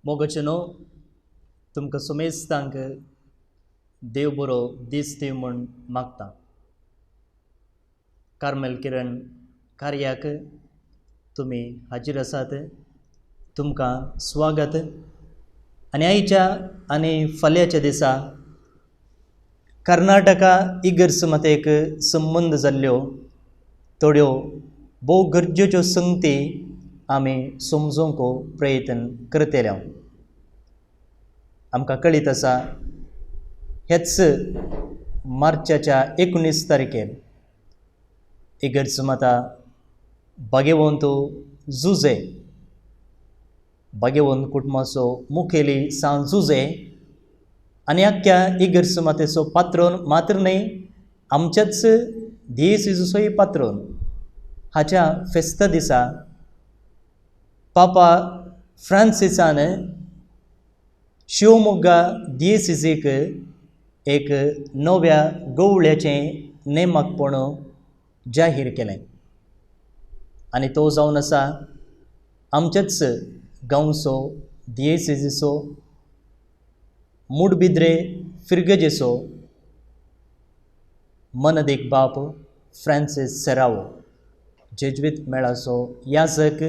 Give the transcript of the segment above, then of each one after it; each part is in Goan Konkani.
मोगाचे न्हू तुमकां सुमेस्तांक देव बरो दीस दी म्हूण मागता. कार्मेल किरण कार्याक तुमी हाजीर आसात, तुमकां स्वागत. आनी आयच्या आनी फाल्यांच्या दिसा कर्नाटका इगर्ज मातेक संबंद जाल्ल्यो थोड्यो भोव गरजेच्यो संगती आमी समजूंक प्रयत्न करतले. आमकां कळीत आसा, हेच मार्चाच्या 19 तारखेर इगर्ज माता भाग्यवंत जुझे, भाग्यवंत कुटुंबाचो मुखेली सांत जुझे आनी आख्ख्या इगर्ज मातेचो पात्रोन मात्र न्हय आमच्याच दियेसीचोय पात्रोन हाच्या फेस्ता दिसा पापा फ्रांसिसान शिवमोग्गा दियेसीक एक नव्या गवळ्याचें नेमाकपण जाहीर केलें आनी तो जावन आसा आमच्याच गांवचो दियेसीचो मुडबिद्रे फिर्गजेचो मनदीक बाप फ्रांसीस सेरावो, जेज्वीत मेळाचो याजक.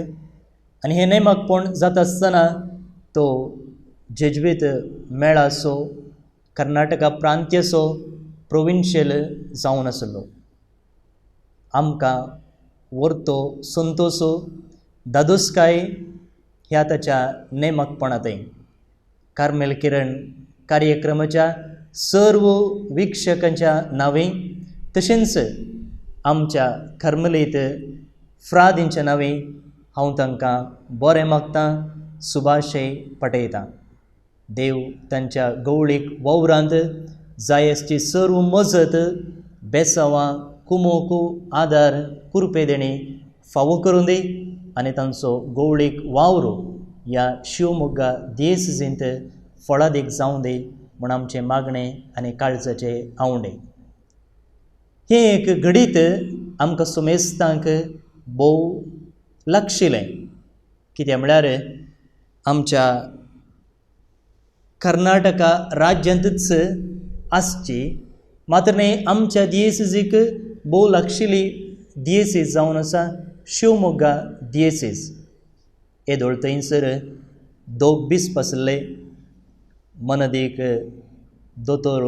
आनी हें नेमाकपण जाता आसतना तो जेज्वीत मेळाचो कर्नाटका प्रांत्याचो प्रोविन्शियल जावन आसलो. आमकां वर्तो संतोश दादोसकाय ह्या ताच्या नेमाकपणांतय कार्मेल किरण कार्यक्रमाच्या सर्व वीक्षकांच्या नांवे तशेंच आमच्या कार्मेलीत फ्रादींच्या नांवे हांव तांकां बरें मागतां, सुभाशय पटयतां. देव तांच्या गवळीक वावरांत जाय आसची सर्व मजत, बेसावां, कुमोक, आदार, कुरपे देणी फावो करून दी आनी तांचो गवळीक वावर ह्या शिवमोग्गा दियेसींत फळादीक जावं दी म्हूण आमचें मागणें आनी काळजाचे आंवडे. हें एक घडीत आमकां सुमेस्तांक भोव लागशिल्लें, कित्याक म्हळ्यार आमच्या कर्नाटका राज्यांतूच आसची मात्र न्हय आमच्या दियेसीक भोव लागशिल्ली दियेसीस जावन आसा शिवमोग्गा दियेसीस. येदोळ थंयसर दोग बिस्प आसले, मनदीक दोतोर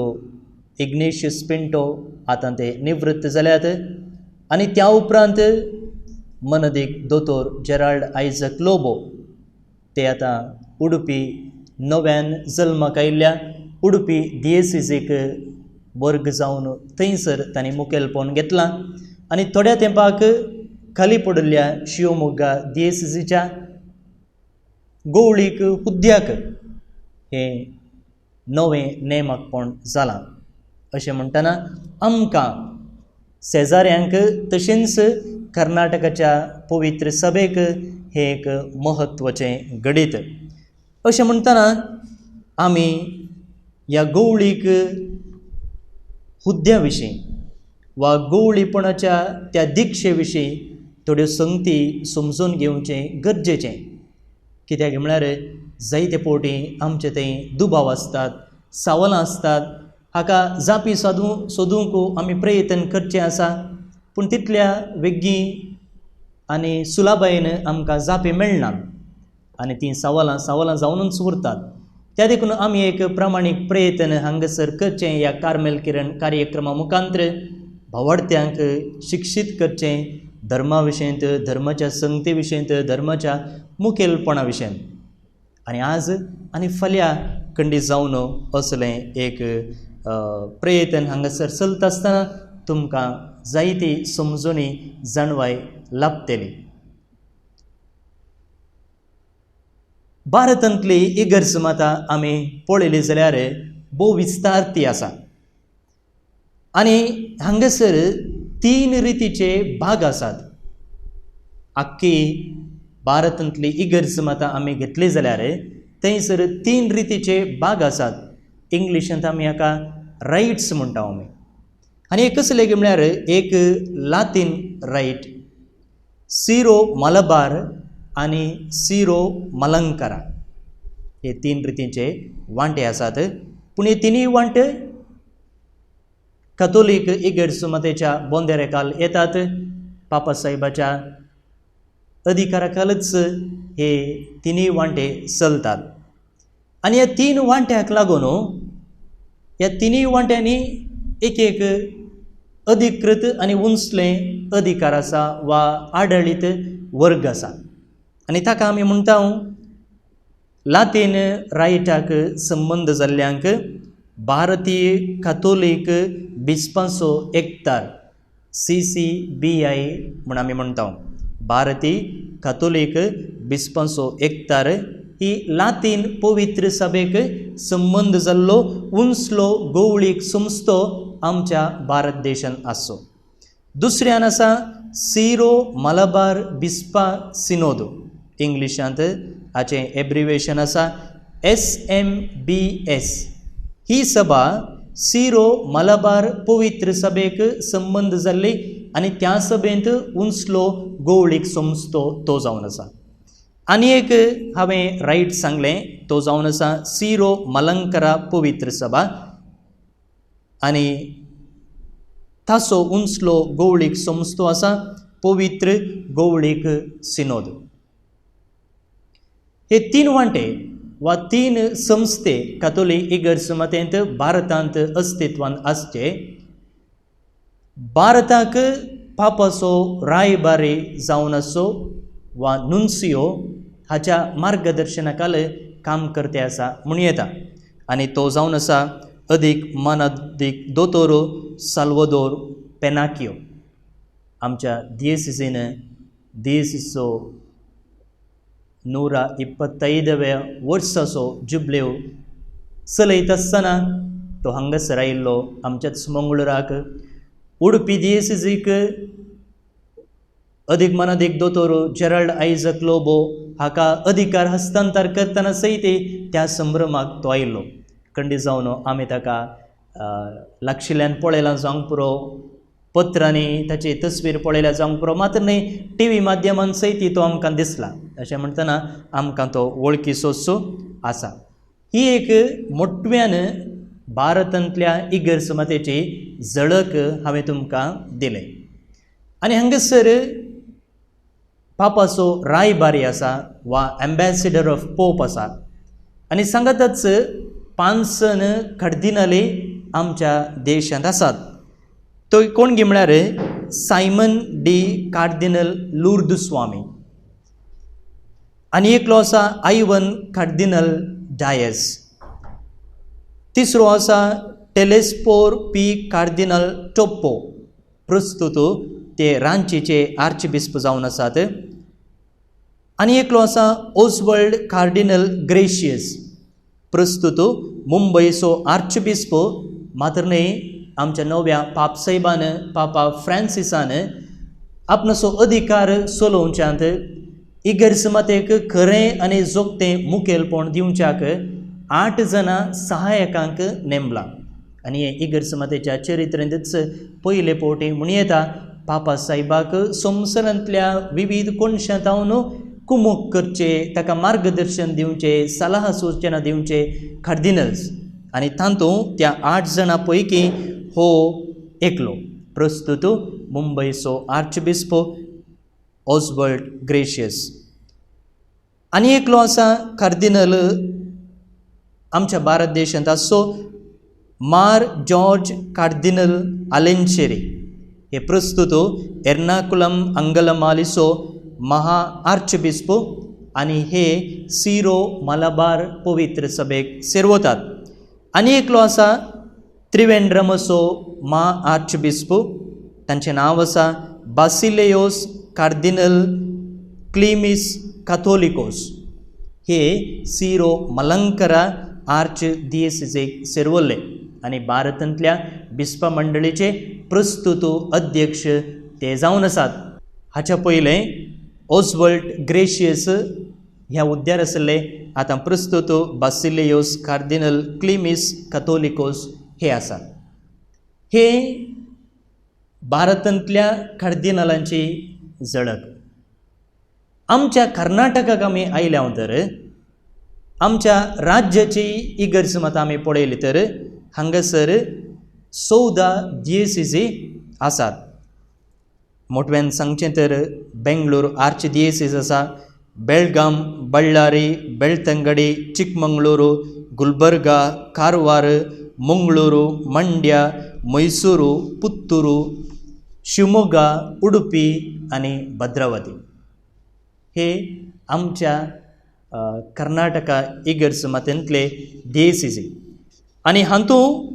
इग्नेशियस पिंटो, आतां ते निवृत्त जाल्यात, आनी त्या उपरांत मनदीक दोतोर जेराल्ड आयजक लोबो, ते आतां उडुपी नव्यान जल्माक आयिल्ल्या उडुपी दियेसीक वर्ग जावन थंयसर तांणी मुखेलपण घेतलां आनी थोड्या तेंपाक खाली पडिल्ल्या शिवमोग्गा दियेसीच्या गवळीक हुद्द्याक हें नवें नेमाकपण जालां. अशें म्हणटना आमकां शेजाऱ्यांक तशेंच कर्नाटकाच्या पवित्र सभेक हें एक म्हत्वाचें घडीत. अशें म्हणटना आमी ह्या गवळीक हुद्द्या विशीं वा गवळीपणाच्या त्या दिक्षे विशीं थोड्यो संगती समजून घेवचें गरजेचें. कित्याक म्हळ्यार जायते फावटी आमचे थंय दुबाव आसतात, सवालां आसतात, हाका जापी सोदूंक आमी प्रयत्न करचें आसा, पूण तितल्या वेगीं आनी सुलाबायेन आमकां जापी मेळनात आनी तीं सवालां सवालां जावनूच उरतात. त्या देखून आमी एक प्रामाणीक प्रयत्न हांगासर करचें ह्या कार्मेल किरण कार्यक्रमा मुखांत्र भावार्थ्यांक शिक्षीत करचें धर्मा विशयंत, धर्माच्या संगती विशयंत, धर्माच्या मुखेलपणा विशयंत. आनी आज आनी फाल्यां खंडीत जावन असलें एक प्रयत्न हांगासर चलता आसतना तुमकां जायती समजणी जाणवाय लाभतली. भारतांतली इगर्ज माता आमी पळयली जाल्यार भोव विस्तारती आसा आनी हांगासर तीन रितीचे भाग आसात. आख्खी भारतांतली इगर्ज माता आमी घेतली जाल्यार थंयसर तीन रितीचे भाग आसात. इंग्लिशांत आमी हाका रायट्स म्हणटा आमी. आनी एक कसलें म्हळ्यार एक लातीन रायट, सिरो मलबार आनी सिरो मलंकारा. हे तीन रितींचे वांटे आसात. पूण हे तिनूय वांटे कथोलीक इगर्जमातेच्या बोंदेरेखाल येतात. पापा साहेबाच्या अधिकाराखालच हे तिनूय वांटे चलतात. आनी ह्या तीन वांट्याक लागून ह्या तिनूय वांट्यांनी एक एक अधिकृत आनी उंचलें अधिकार आसा वा आडळीत वर्ग आसा. आनी ताका आमी म्हणटा लातीन रायटाक संबंद जाल्ल्यांक भारतीय कथोलीक बिस्पांचो एकतार CCBI म्हूण आमी म्हणटा. भारतीय कथोलीक बिस्पांचो एकतार ही लातीन पवित्र सभेक संबंद जाल्लो उंचलो गोवळीक संस्थो आमच्या भारत देशांत आसचो. दुसऱ्यान आसा सिरो मलबार बिस्पा सिनोद, इंग्लिशांत हाचें एब्रिवेशन आसा SMBS. ही सभा सिरो मलबार पवित्र सभेक संबंद जाल्ली आनी त्या सभेंत उंचलो गोवळीक संस्थो तो जावन आसा. आनी एक हांवें रायट सांगलें तो जावन आसा सिरो मलंकरा पवित्र सभा आनी ताचो उंचलो गोवळीक संस्थो आसा पवित्र गोवळीक सिनोद. हे तीन वांटे वा तीन संस्थे कथोलीक इगर्जमातेंत भारतांत अस्तित्वांत आसचे. भारताक पापाचो रायबारी जावन आसचो वा नुन्सियो हाच्या मार्गदर्शनाखाल काम करते आसा म्हूण येता. आनी तो जावन आसा अदीक मानादीक दोतोर साल्वादोर पेनाकियो. आमच्या दियेसीसीन दियेसीचो 125व्या वर्साचो जुबलेव चलयत आसतना तो हांगासर आयिल्लो आमच्याच मंगळुराक. उडपी दियेसीक अदीक मानादीक दोतोर जेराल्ड आयजक लोबो हाका अधिकार हस्तांतर करतना सयत त्या संभ्रमाक तो आयिल्लो. खंडीत जावन आमी ताका लागशिल्ल्यान पळयलां जावंक पुरो, पत्रांनी ताची तस्वीर पळयल्या जावंक पुरो, मात्र न्हय टीव्ही माध्यमान सयत तो आमकां दिसला. अशें म्हणटना आमकां तो वळखीचोसो आसा. ही एक मोटव्यान भारतांतल्या इगर्जमातेची झळक हांवें तुमकां दिलें. आनी हांगासर पापाचो रायबारी आसा वा एम्बेसिडर ऑफ पोप आसा. आनी सांगताच 5 कार्दिनाली आमच्या देशांत आसात. तो कोण गी म्हळ्यार सायमन डी कार्दिनल लुर्दस्वामी आनी एकलो आसा आयवन कार्दिनल डायस, तिसरो आसा टेलेस्पोर पी कार्दिनल टोप्पो, प्रस्तुत ते रांचीचे आर्चबिस्प जावन आसात. आनी एकलो आसा ओसवर्ल्ड कार्डिनल ग्रेशियस, प्रस्तुत मुंबयचो आर्चबिस्प. मात्र न्हय आमच्या नव्या पापसाहेबान पापा फ्रांसिसान आपणाचो अधिकार चलोवच्यांत इगर्जमातेक खरें आनी जोगतें मुखेलपण दिवच्याक 8 जाणां सहायकांक नेमलां. आनी हें इगर्जमातेच्या चरित्रेंतच पयले फावटी म्हूण येता पापा साहेबाक संवसारांतल्या विविध कोनशांत कुमूक करचे, ताका मार्गदर्शन दिवचें, सलाह सूचना दिवचे कार्दिनल्स. आनी तातूंत त्या 8 जाणां पैकी हो एकलो प्रस्तुत मुंबयचो आर्चबिस्प ओसवर्ल्ड ग्रेशियस. आनी एकलो आसा कार्दिनल आमच्या भारत देशांत आसचो मार जॉर्ज कार्दिनल आलेंचेरी, हे प्रस्तुत एर्नाकुलम अंगलमालीचो महा आर्चबिस्प आनी हे सिरो मलबार पवित्र सभेक सेरवतात. आनी एकलो आसा त्रिवेंद्रमचो मा आर्चबिस्प, तांचें नांव आसा बासिलेयोस कार्दिनल क्लिमीस काथोलिकोस, हे सिरो मलंकरा आर्च दियेसीक सेरवल्ले आनी भारतांतल्या बिस्पा मंडळीचे प्रस्तुत अध्यक्ष ते जावन आसात. हाच्या पयलें ओसवर्ल्ड ग्रेशियस ह्या हुद्द्यार आशिल्ले, आतां प्रस्तुत बासिलेयोस कार्दिनल क्लिमीस काथोलिकोस हे आसात. हे भारतांतल्या कार्दिनलांची झळक. आमच्या कर्नाटकाक आमी आयल्या तर आमच्या राज्याची इगर्ज मात आमी पळयली तर हांगासर 14 दियेसीसी आसात. मोटव्यान सांगचें तर बेंगलोर आर्च दियेसीस आसा, बेळगाम, बळ्ळारी, बेळतंगडी, चिकमंगळुरू, गुलबर्गा, कारवार, मंगळुरू, मंड्या, मैसुरू, पुत्तुरू, शिवमोगा, उडुपी आनी भद्रावती. हे आमच्या कर्नाटका इगर्ज मातेंतले दियेसीसी. आनी हातूंत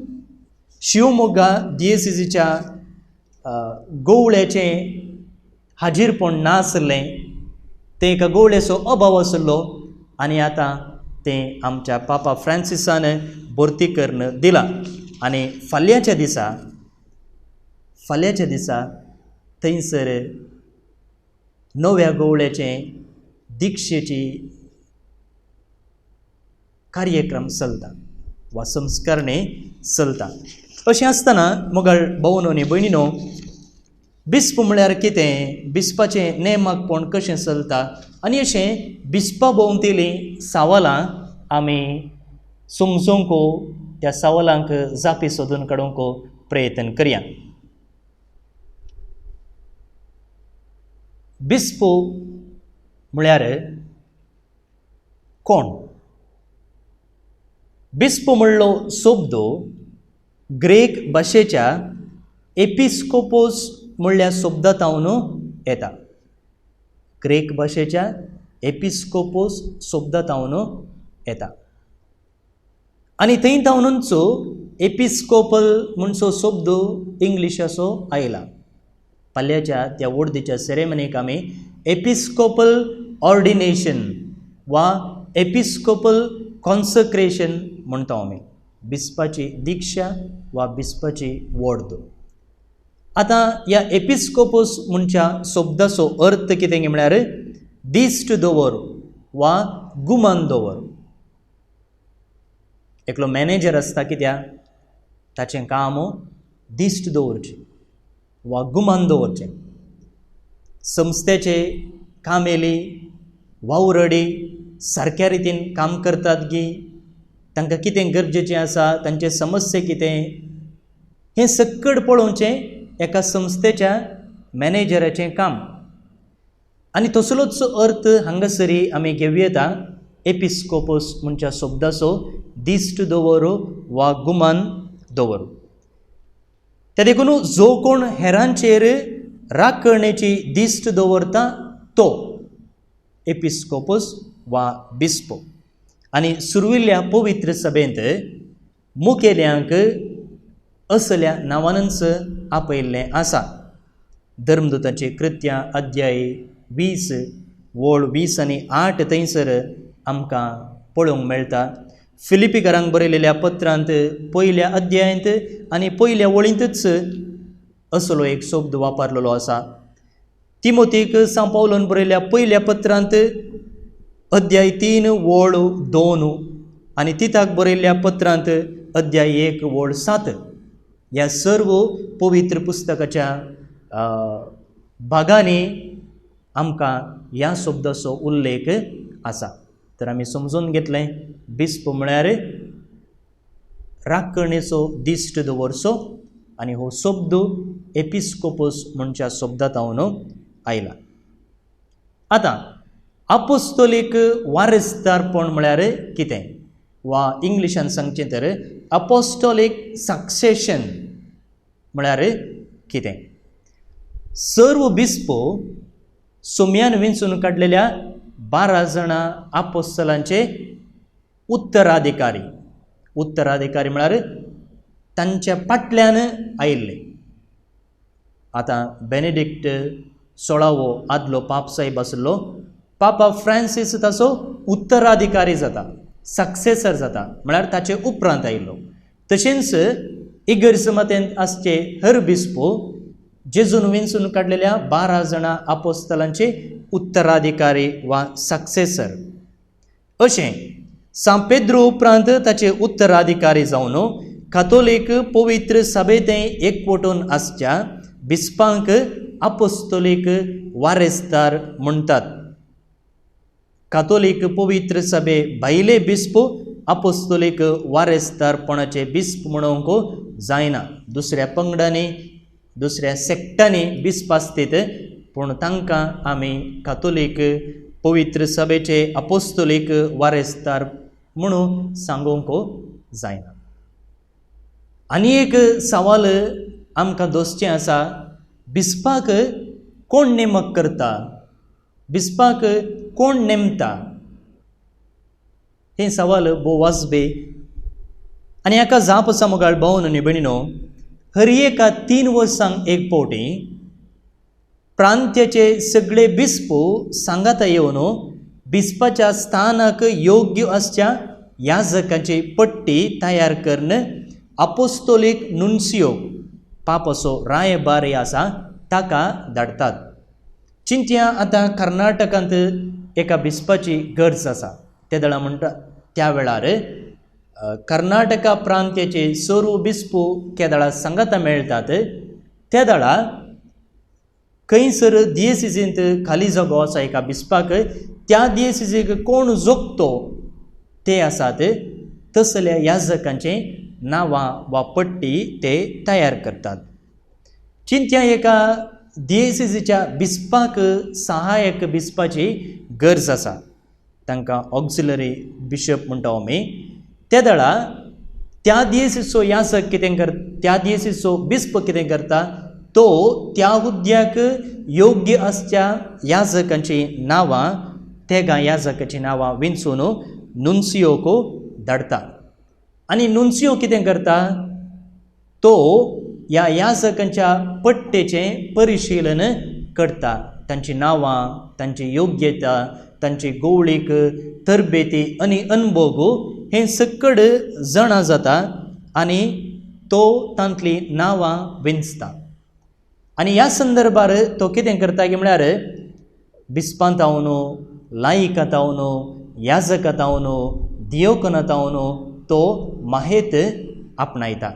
शिवमोगा दियेसीसीच्या गोवळ्याचें हाजीरपण नासलें, तें एका गोवळ्याचो अभाव आसलो आनी आतां तें आमच्या पापा फ्रांसिसान भरती करून दिलां. आनी फाल्यांच्या दिसा थंयसर नव्या गोवळ्याचें दिक्षेची कार्यक्रम चलता वा संस्करणे चलता. अशें आसतना मोगाळ भोवनो आनी भयणीनो, बिस्प म्हळ्यार कितें, बिस्पाचें नेमाकपण कशें चलता आनी अशें बिस्पा भोंवतलीं सवालां आमी समजूंक, त्या सवालांक जापी सोदून काडूंक प्रयत्न करया. बिस्पो म्हळ्यार कोण? बिस्पो म्हणलो शब्द ग्रीक भाशेच्या एपिस्कोपोस म्हणल्या शब्दांतून येता. ग्रीक भाशेच्या एपिस्कोपोस शब्दांतून येता आनी थंय तावनूच एपिस्कोपल म्हणचो शब्द इंग्लिशाचो आयला. फाल्यांच्या त्या वडदीच्या सेरेमनीक आमी एपिस्कोपल ऑर्डिनेशन वा एपिस्कोपल कॉन्सक्रेशन म्हणटा आमी, बिस्पाची दिक्षा वा बिस्पाची वॉर्द. आतां ह्या एपिस्कोपोस म्हणच्या शब्दाचो अर्थ कितें म्हळ्यार दिश्ट दवर वा गुमान दवर. एकलो मॅनेजर आसता कित्याक, ताचें काम दिश्ट दवरचें वा गुमान दवरचें. संस्थेचे कामेली वावरडी सारक्या रितीन काम करतात गी, तांकां कितें गरजेचें आसा, तांचे समस्या कितें, हें सक्कड पळोवचें एका संस्थेच्या मॅनेजराचें काम. आनी तसलोच अर्थ हांगासरी आमी घेवं एपिस्कोपोस म्हणच्या शब्दाचो, दिश्ट दवर वा गुमान दवर. ते देखून जो कोण हेरांचेर राखणेची दिश्ट दवरता तो एपिस्कोपोस वा बिस्पो. आनी सुरविल्ल्या पवित्र सभेंत मुखेल्यांक असल्या नांवानच आपयल्लें आसा. धर्मदूतांची कृत्यां अध्याय 20 वळ 20 आनी 8 थंयसर आमकां पळोवंक मेळटा. फिलिपीकारांक बरयलेल्या पत्रांत पयल्या अध्यायांत आनी पयल्या वळींतच असलो एक शब्द वापरलेलो आसा. तिमोतीक सांव पावलोन बरयल्या पयल्या पत्रांत अध्याय 3 वळ 2 आनी तिताक बरयल्ल्या पत्रांत अध्याय 1 वळ 7 ह्या सर्व पवित्र पुस्तकाच्या भागांनी आमकां ह्या शब्दाचो उल्लेख आसा. तर आमी समजून घेतलें बिस्प म्हळ्यार राखणेचो दिश्ट दवरचो आनी हो शब्द एपिस्कोपोस म्हणच्या शब्दांतून आयला. आतां आपोस्तोलीक वारसदारपण म्हळ्यार कितें वा इंग्लिशान सांगचें तर अपोस्टोलीक सक्सेशन म्हळ्यार कितें? सर्व बिस्पो सोम्यान विंचून काडलेल्या 12 जाणां आपोस्तलांचे उत्तराधिकारी. उत्तराधिकारी म्हळ्यार तांच्या फाटल्यान आयिल्ले. आतां बेनेडिक्ट 16वो आदलो पापसाहेब आसलो, पापा फ्रांसीस ताचो उत्तराधिकारी जाता, सक्सेसर जाता, म्हळ्यार ताचे उपरांत आयिल्लो. तशेंच इगर्ज मातेंत आसचे हर बिस्पो जेजून विंचून काडलेल्या 12 जाणां आपोस्तलांचे उत्तराधिकारी वा सक्सेसर. अशें सांव पेद्रो उपरांत ताचे उत्तराधिकारी जावन कातोलीक पवित्र सभेंत एकवटून आसच्या बिस्पांक आपोस्तोलीक वारेसदार म्हणटात. कातोलीक पवित्र सभे भायले बिस्प आपोस्तोलीक वारेसदारपणाचे बिस्प म्हणूंक जायना. दुसऱ्या पंगडांनी, दुसऱ्या सेक्टांनी बिस्प आसतीत, पूण तांकां आमी कातोलीक पवित्र सभेचे आपोस्तोलीक वारेसदार म्हणून सांगूंक जायना. आनी एक सवाल आमकां दोसचें आसा, बिस्पाक कोण नेमक करता, बिस्पाक कोण नेमता, हें सवाल भोव वाजबी आनी हाका जाप आसा मुगाळ भावन आनी भयणीनो, हर एका 3 वर्सांक एक फावटी प्रांत्याचे सगळे बिस्प सांगाता येवन बिस्पाच्या स्थानाक योग्य आसच्या याजकांची पट्टी तयार करून आपोस्तोलीक नुन्सियो पापाचो रायबारी आसा ताका धाडटात. चिंतया आतां कर्नाटकांत एका बिस्पाची गरज आसा. ते दळा म्हणटा त्या वेळार कर्नाटका प्रांत्याचे सर्व बिस्पू केदळा सांगाता मेळटात. त्या दळा खंयसर दियेसिजींत खाली जागो आसा एका बिस्पाक, त्या दियेसिजीक कोण जोगतो ते आसात तसल्या याजकांचे नांवां वा पट्टी ते तयार करतात. चिंत्या एका दियेसिजीच्या बिस्पाक सहायक बिस्पाची गरज आसा, तांकां ऑक्सिलरी बिशप म्हणटा आमी. त्या दळा त्या दियेसिचो याजक कितें कर, त्या दियेसिचो बिस्प कितें करता, तो त्या हुद्द्याक योग्य आसच्या याजकांची नांवां, तेगां याजकांची नांवां विंचून नुन्सियोक धाडटा. आनी नुन्सियो कितें करता, तो ह्या याजकांच्या पट्टेचें परिशिलन करता. तांची नांवां, तांची योग्यता, तांची गोवळीक तरबेती आनी अनभोग हें सकड जाणा जाता आनी तो तांतलीं नांवां विंचता. आनी ह्या संदर्भार तो कितें करता की म्हळ्यार बिस्पांत जावन, लायिकां जावन, याजकां जावन, दियोकनां जावन तो माहेत आपणायता.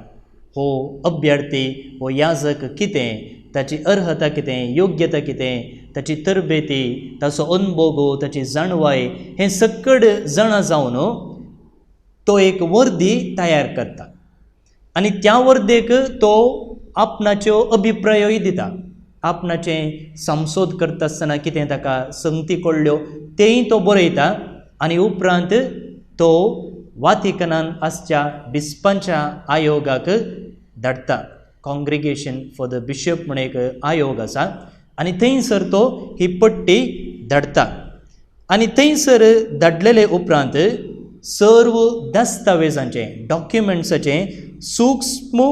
हो अभ्यर्थी, हो याजक कितें, ताची अर्हता कितें, योग्यता कितें, ताची तरबेती, ताचो अनभोग, ताची जाणवाय हें सकड जाणा जावन तो एक वर्दी तयार करता आनी त्या वर्देक तो आपणाच्यो अभिप्रायोय दिता. आपणाचें संशोध करता आसतना कितें ताका संगती कळ्ळ्यो तेंय तो बरयता आनी उपरांत तो वातिकनान आसच्या बिस्पांच्या आयोगाक धाडटा. कॉंग्रिगेशन फॉर the bishop म्हण एक आयोग आसा आनी थंयसर तो ही पट्टी धाडटा. आनी थंयसर धाडलेले उपरांत सर्व दस्तावेजांचें, डॉक्युमेंट्साचें सूक्ष्म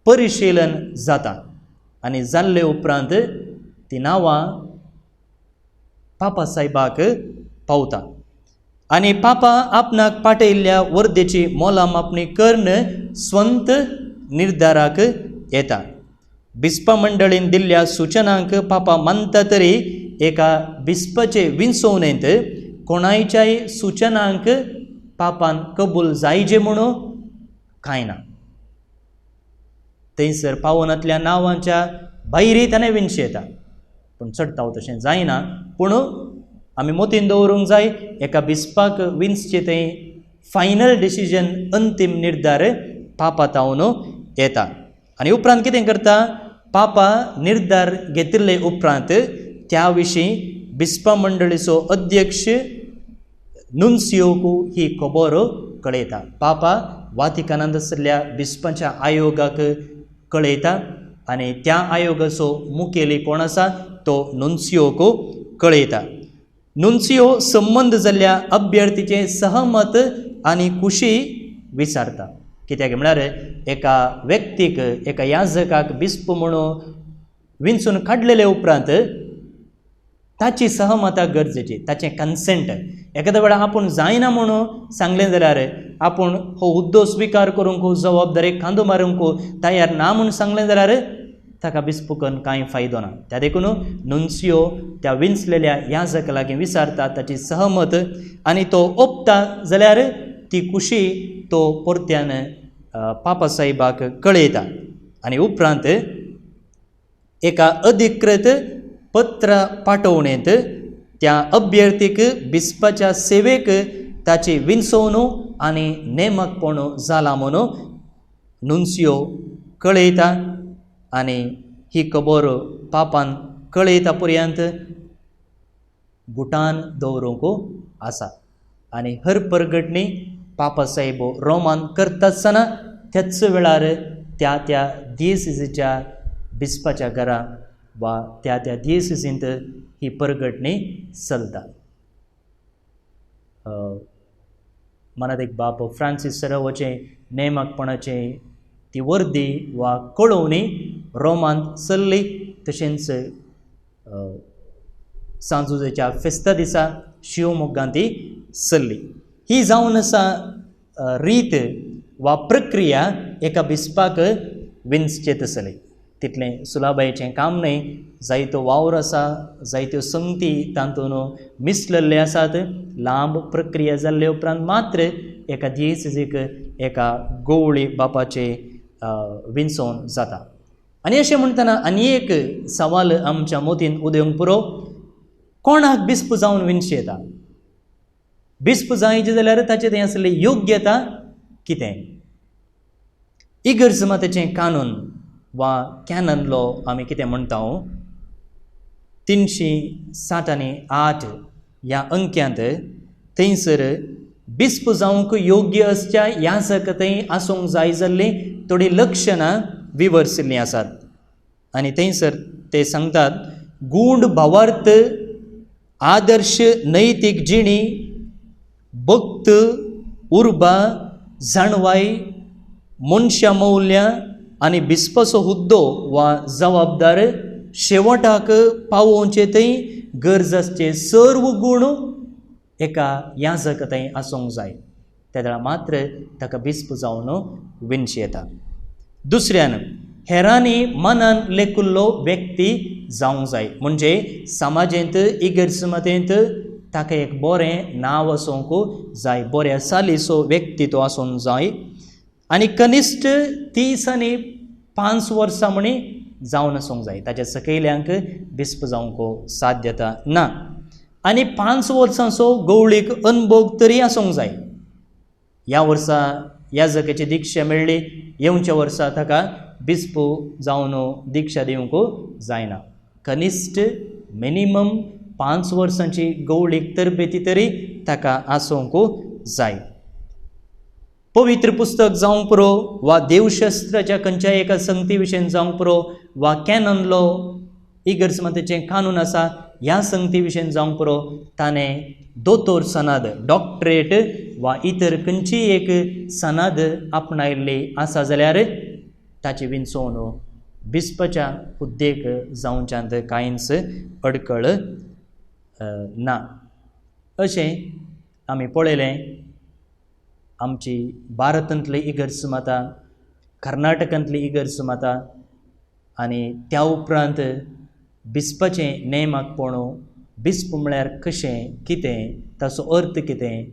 परिशिलन जाता आनी जाल्ले उपरांत ती नांवां पापा साहेबाक पावता आनी पापा आपणाक पाटयल्ल्या वर्देची मोला मापणी करून स्वंत निर्धाराक येता. बिस्पा मंडळीन दिल्ल्या सुचनांक पापा मानता तरी एका बिस्पाचे विंचोवणेंत कोणायच्याय सुचनांक पापान कबूल जायजे म्हणून कांय ना. थंयसर पावनांतल्या नांवांच्या भायरय ताणें विंचें येता, पूण चडताव तशें जायना. पूण आमी मोतीन दवरूंक जाय एका बिस्पाक विंचचें थंय फायनल डिसिजन, अंतीम निर्धार पापा तावन येता. आनी उपरांत कितें करता, पापा निर्धार घेतिल्ले उपरांत त्या विशीं बिस्पा मंडळीचो अध्यक्ष नुन्सियोकू ही खबर कळयता. पापा वातिकानांत आशिल्ल्या बिस्पांच्या आयोगाक कळयता आनी त्या आयोगाचो मुखेली कोण आसा तो नुन्सियोकू कळयता. नुन्सियो संबंद जाल्ल्या अभ्यर्थीचें सहमत आनी खुशी विचारता. कित्याक म्हळ्यार एका व्यक्तीक, एका याजकाक बिस्प म्हणून विंचून काडलेले उपरांत ताची सहमता गरजेची, ताचें कन्सेंट. एखाद्या वेळार आपूण जायना म्हणून सांगलें जाल्यार, आपूण हो हुद्दो स्विकार करूंक, जबाबदारी खांदो मारूंक तयार ना म्हूण सांगलें जाल्यार ताका बिस्पुकन कांय फायदो ना. त्या देखून नुन्सियो त्या विंचलेल्या याजका लागीं विचारता ताची सहमत आनी तो ओपता जाल्यार ती खुशी तो परत्यान पापा साहेबाक कळयता. आनी उपरांत एका अधिकृत पत्र पाठोवणेंत त्या अभ्यर्थीक बिस्पाच्या सेवेक ताची विंचवणू आनी नेमकपण जाला म्हणून नुन्सियो कळयता आनी ही खबर पापान कळयता पर्यंत गुटान दवरूंक आसा. आनी हर परगटणी पापा साहेब रोमान करता आसतना त्याच वेळार त्या त्या दियेसिजीच्या बिस्पाच्या घरा वा त्या त्या दियेसिजींत ही परगटणी चलता. मनात एक बाप फ्रांसीस सरावाचें नेमकपणाचें ती वर्दी वा कळोवणी रोमांत चल्ली. तशेंच सांजुजेच्या फेस्ता दिसा शिवमोग्गांत ती चल्ली. ही जावन आसा रीत वा प्रक्रिया एका बिस्पाक विंचचे तसली. तितलें सुलाबायेचें काम न्हय, जायतो वावर आसा, जायत्यो संगती तातूंत मिसलल्ले आसात. लांब प्रक्रिया जाल्ले उपरांत मात्र एका दियेसिजीक एका गवळी बापाचे विंचोवन जाता. आनी अशें म्हणटना आनी एक सवाल आमच्या मतीन उदेवंक पुरो, कोणाक बिस्प जावन विंचचे येता? बिस्प जायचे जाल्यार ताचें थंय आसली योग्यता कितें? इगर्ज मातेचें कानून वा कॅनन लॉ आमी कितें म्हणटा 368 ह्या अंक्यांत थंयसर बिस्प जावंक योग्य आसच्या याजक थंय आसूंक जाय जाल्लीं थोडीं लक्षणां विवर्सिल्लीं आसात. आनी थंयसर ते सांगतात, गूढ भावार्थ, आदर्श नैतीक जिणी, भक्त, उर्बा, जाणवाय, मनशा मौल्यां आनी बिस्पाचो हुद्दो वा जबाबदार शेवटाक पावोवचे थंय गरज आसचे सर्व गूण एका याजक थंय आसूंक जाय. तेदळा मात्र ताका बिस्प जावन विंची येता. दुसऱ्यान हेरांनी मनान लेखिल्लो व्यक्ती जावंक जाय, म्हणजे समाजेंत इगर्ज मातेंत ताका एक बरें नांव आसूंक जाय, बऱ्या सालीचो व्यक्ती तो आसूंक जाय. आनी कनिश्ट 30 आनी 5 वर्सां म्हणी जावन आसूंक जाय, ताच्या सकयल्यांक बिस्प जावंक साध्यता ना. आनी 5 वर्सांचो गवळीक अनभोग तरी आसूंक जाय. ह्या वर्सा याजकाची दीक्षा मेळ्ळी, येवच्या वर्सा ताका बिस्प जावन दीक्षा दिवंक जायना. कनिश्ट मिनिमम 5 वर्सांची गवळीक तरबेती तरी ताका आसूंक जाय. पवित्र पुस्तक जावंक पुरो वा देवशास्त्राच्या खंयच्याय एका संगती विशयन जावंक पुरो वा कॅनन लॉ इगर्ज मातेचें कानून आसा ह्या संगती विशयन जावंक पुरो, ताणें दोतोर सनद, डॉक्टरेट वा इतर खंयचीय एक सनद आपणायल्ली आसा जाल्यार ताची विंचवण बिस्पाच्या हुद्देक जावच्यांत कांयच अडकळ ना. अशें आमी पळयलें आमची भारतांतली इगर्ज माता, कर्नाटकांतली इगर्ज माता आनी त्या उपरांत बिस्पाचें नेमाकपण, बिस्प म्हळ्यार कशें कितें, ताचो अर्थ कितें,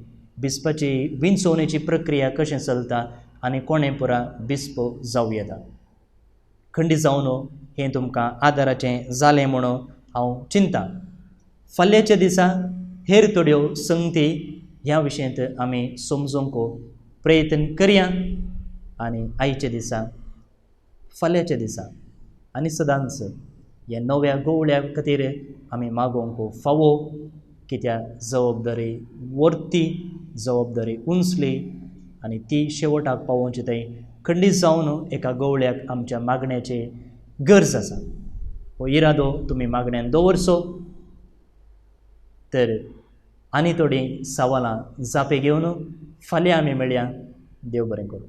बिस्पाची विंचवणेची प्रक्रिया कशें चलता आनी कोणें पुरा बिस्प जावं येता. खंडीत जावन हें तुमकां आदाराचें जालें म्हणून हांव चिंता. फाल्यांच्या दिसा हेर थोड्यो संगती ह्या विशयांत आमी समजूंक प्रयत्न करया. आनी आयच्या दिसा, फाल्यांच्या दिसा आनी सदांच ह्या नव्या गवळ्या खातीर आमी मागोवंक फावो, कित्याक जबाबदारी वर्ती, जबाबदारी उंचली आनी ती शेवटाक पावोवची थंय खंडीत जावन एका गवळ्याक आमच्या मागण्याची गरज आसा. हो इरादो तुमी मागण्यान दवरचो. तर आनी थोडीं सवालां जापे घेवन फाल्यां आमी मेळया. देव बरें करूं.